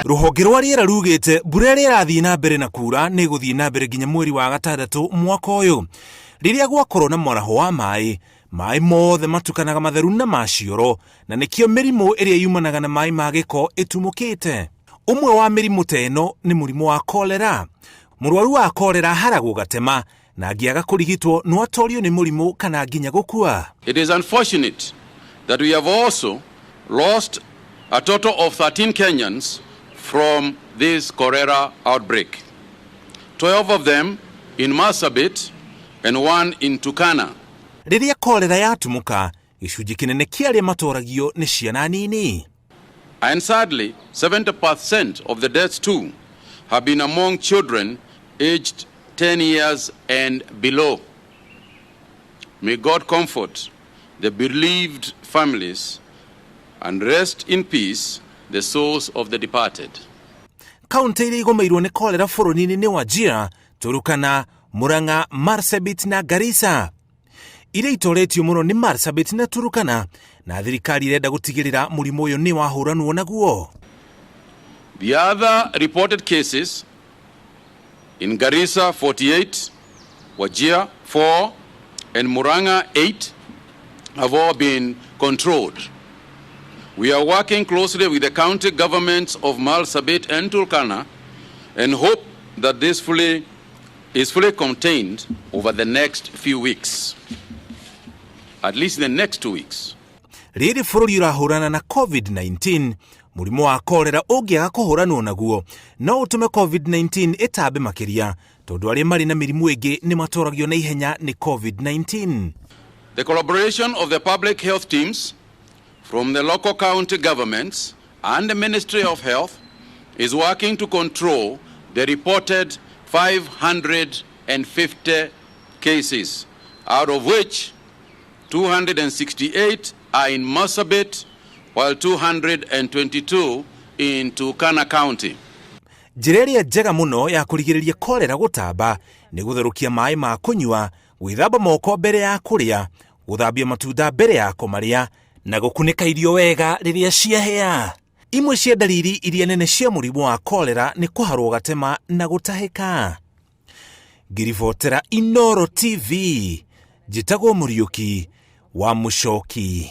Rũhonge rwa rĩera rugĩte mbura ĩrĩa ĩrathiĩ na mbere na kura nĩ ĩgũthiĩ na mbere nginya mweri wa gatandatũ mwaka ũyũ. Rĩrĩa gwakorwo na mwaraho wa maĩ, maĩ mothe matukanaga matheru na ma cioro, na nĩkĩo mĩrimũ ĩrĩa yumanaga na maĩ ma gĩko ĩtumũkĩte. Ũmwe wa mĩrimũ ta ĩno nĩ mũrimũ wa kolera. Mũrwaru wa kolera aharagwo gatema na angĩaga kũrigitwo no atorio nĩ mũrimũ kana nginya gũkua. It is unfortunate that we have also lost a total of 13 Kenyans from this cholera outbreak. 12 of them in Marsabit and one in Turkana. Rĩrĩa kolera yatumũka, gĩcunjĩ kĩnene kĩa arĩa matoragio nĩ ciana nini. And sadly, 70% of the deaths too have been among children aged 10 years and below. May God comfort the bereaved families and rest in peace the souls of the departed. Kaunti iria igũmĩirwo nĩ kolera bũrũri-inĩ nĩ Wajir, Turkana, Murang'a, Marsabit na Garissa. Iria itoretio mũno nĩ Marsabit na Turkana, na thirikari ĩrenda gũtigĩrĩra mũrimũ ũyũ nĩ wahũranwo naguo. The other reported cases in Garissa 48, Wajir 4, and Murang'a 8 have all been controlled. We are working closely with the county governments of Marsabit and Turkana and hope that this is fully contained over the next few weeks. At least the next 2 weeks. Rĩrĩ bũrũri ũrahũrana na COVID-19, mũrimũ wa kolera ũngĩaga kũhũranwo naguo no ũtũme COVID-19 ĩtambe makĩria, tondũ arĩa marĩ na mĩrimũ ĩngĩ nĩ matoragio na ihenya nĩ COVID-19. The collaboration of the public health teams from the local county governments and the Ministry of Health is working to control the reported 550 cases, out of which 268 are in Marsabit, while 222 in Turkana County. Njĩra ĩrĩa njega mũno ya kũrigĩrĩria kolera gũtamba nĩ gũtherũkia maĩ ma kũnyua, gwĩthamba moko mbere ya kũrĩa, gũthambia matunda mbere ya kũmarĩa, na gũkunĩka irio wega rĩrĩa ciahĩa. Imwe cia ndariri iria nene cia mũrimũ wa kolera nĩ kũharwo gatema na gũtahĩka. Ngĩribotera Inoro TV, njĩtagwo Mũriũki wa Mũcoki.